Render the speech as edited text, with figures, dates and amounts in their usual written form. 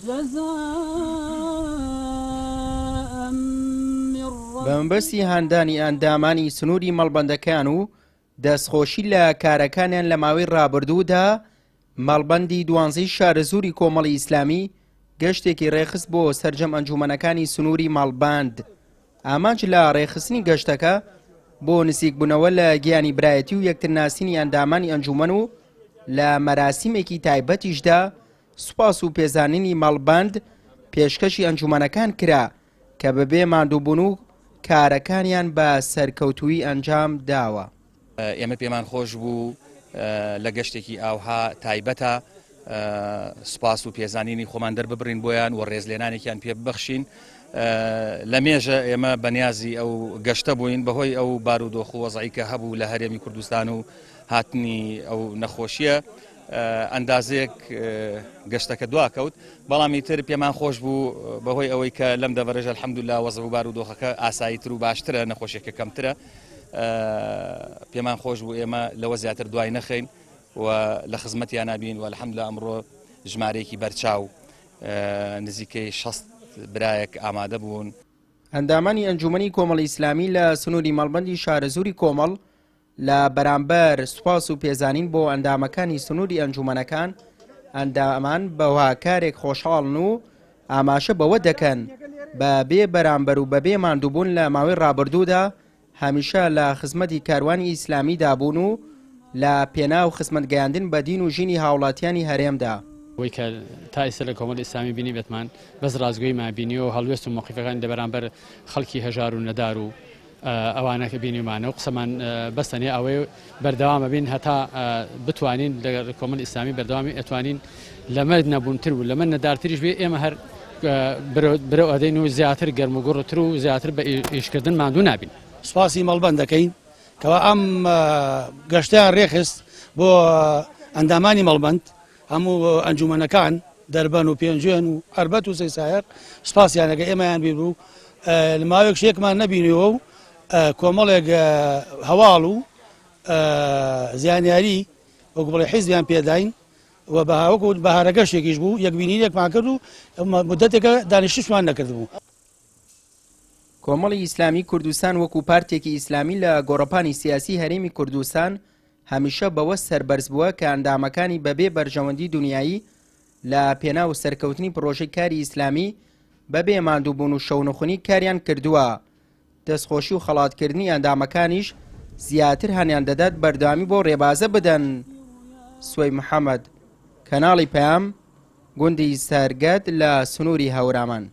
جزاء من بە مەبەستی هاندانی ئەندامانی سنووری مەڵبەندەکان و دەستخۆشی لە کارەکانیان لە ماوەی ڕابردوودا، مەڵبەندی دوانزەی شارەزووری کۆمەڵی ئیسلامی گەشتێکی ڕێکخست بۆ سەرجەم ئەنجوومەنەکانی سنووری مەڵبەند. ئامانج لە ڕێکخستنی گەشتەکە بۆ نزیکبوونەوە لە گیانی برایەتی و یەکترناسینی ئەندامانی ئەنجوومەن و لە مەراسیمێکی تایبەتیشدا سوپاس و پێزانینی مەڵبەند پێشکەشی ئەنجوومەنەکان کرا کە بەبێ ماندووبوون و کارەکانیان بە سەرکەوتوویی ئەنجام داوە. ئێمە پێمان خۆش بوو لە گەشتێکی ئاوها تایبەتە سوپاس و پێزانینی خۆمان دەرببڕین بۆیان و ڕێزلێنانێکیان پێ ببەخشین. لە مێژە ئێمە بەنیازی ئەو گەشتە بووین بەهۆی ئەو بارودۆخ و وەزعی کە هەبوو لە هەرێمی کوردستان و هاتنی ئەو نەخۆشیە ئەندازەیەک گەشتەکە دواکەوت بەڵام ئیتر پێمان خۆش بوو بەهۆی ئەوەی کە لەم دەڤەرەش الحمدللە وەزع و بارودۆخەکە ئاساییتر و باشترە نەخۆشیەکە کەمترە پێمان خۆش بوو ئێمە لەوە زیاتر دوای نەخەین و لە خزمەتیان بین و الحمدللە ئەمڕۆ ژمارەیەکی بەرچاو نزیکەی 60 برایەک ئامادە بوون. ئەندامانی ئەنجومەنی کۆمەڵی ئیسلامی لە سنووری مەڵبەندی شارەزووری کۆمەڵ لە بەرامبەر سوپاس و پێزانین بۆ ئەندامەکانی سنووری ئەنجوومەنەکان، ئەندامان بە هاکارێک خۆشحاڵن و ئاماژە بەوە دەکەن بە بێ بەرامبەر و بەبێ ماندووبوون لە ماوەی ڕابردوودا هەمیشە لە خزمەتی کاروانی ئیسلامیدا بوون و لە پێناو خزمەت گەیاندن بە دین و ژینی هاوڵاتیانی هەرێمدا. ئەوەی کە تا ئیستا لە کۆمەڵی ئیسلامی بینیبێتمان بەس ڕاستگۆییمان بینیوە و هەڵوێست و مەوقیفەکانی لە بەرامبەر خەڵکی هەژار و نەدار و ئەوانە کە بینیومانە و قسەمان بەس تەنیا ئەوەیە بەردەوام ئەبین هەتا بتوانین لە کۆمەڵی ئیسلامی بەردەوامی ئەتوانین لەمە نەبوونتر و لەمە نەدارتریش بێ ئێمە هەر برەو ئەدەین و زیاتر گەرم و گوڕتر و زیاتر بە ئیشکردن ماندوو نابین. سوپاسی مەڵبەند دەکەین کەوا ئەم گەشتەیان رێکخست بۆ ئەندامانی مەڵبەند هەموو ئەنجومەنەکان دەربەن و پێنجوێن و ئەربەت و سەیسایەق سوپاسیان ئەگە ئێمەیان بیر بوو لە ماوەیەک شێکمان نەبینیەوە و کۆمەڵێک هەواڵ و زیانیاری وەکو بڵێ حیزبیان پێداین و بە وەکو بەهارەگەشتێکیش بوو یەکبینینێکمان کرد و مدەتێکە دانیشتشمان نەکردبوو. کۆمەڵی ئیسلامی کوردستان وەکو پارتێکی ئیسلامی لە گۆڕەپانی سیاسی هەرێمی کوردستان هەمیشە بەوە سەربەرز بووە کە ئەندامەکانی بەبێ بەرژەوەندی دونیایی لە پێناو سەرکەوتنی پڕۆژەی کاری ئیسلامی بەبێ ماندووبوون و شەونخونی کاریان کردووە. دەستخۆشی و خەڵاتکردنی ئەندامەکانیش زیاتر هانیان دەدات بەردەوامی بەو ڕێبازە بدەن. سوەی محەمەد، کەناڵی پەیام، گوندی سەرگەد لە سنووری هەورامان.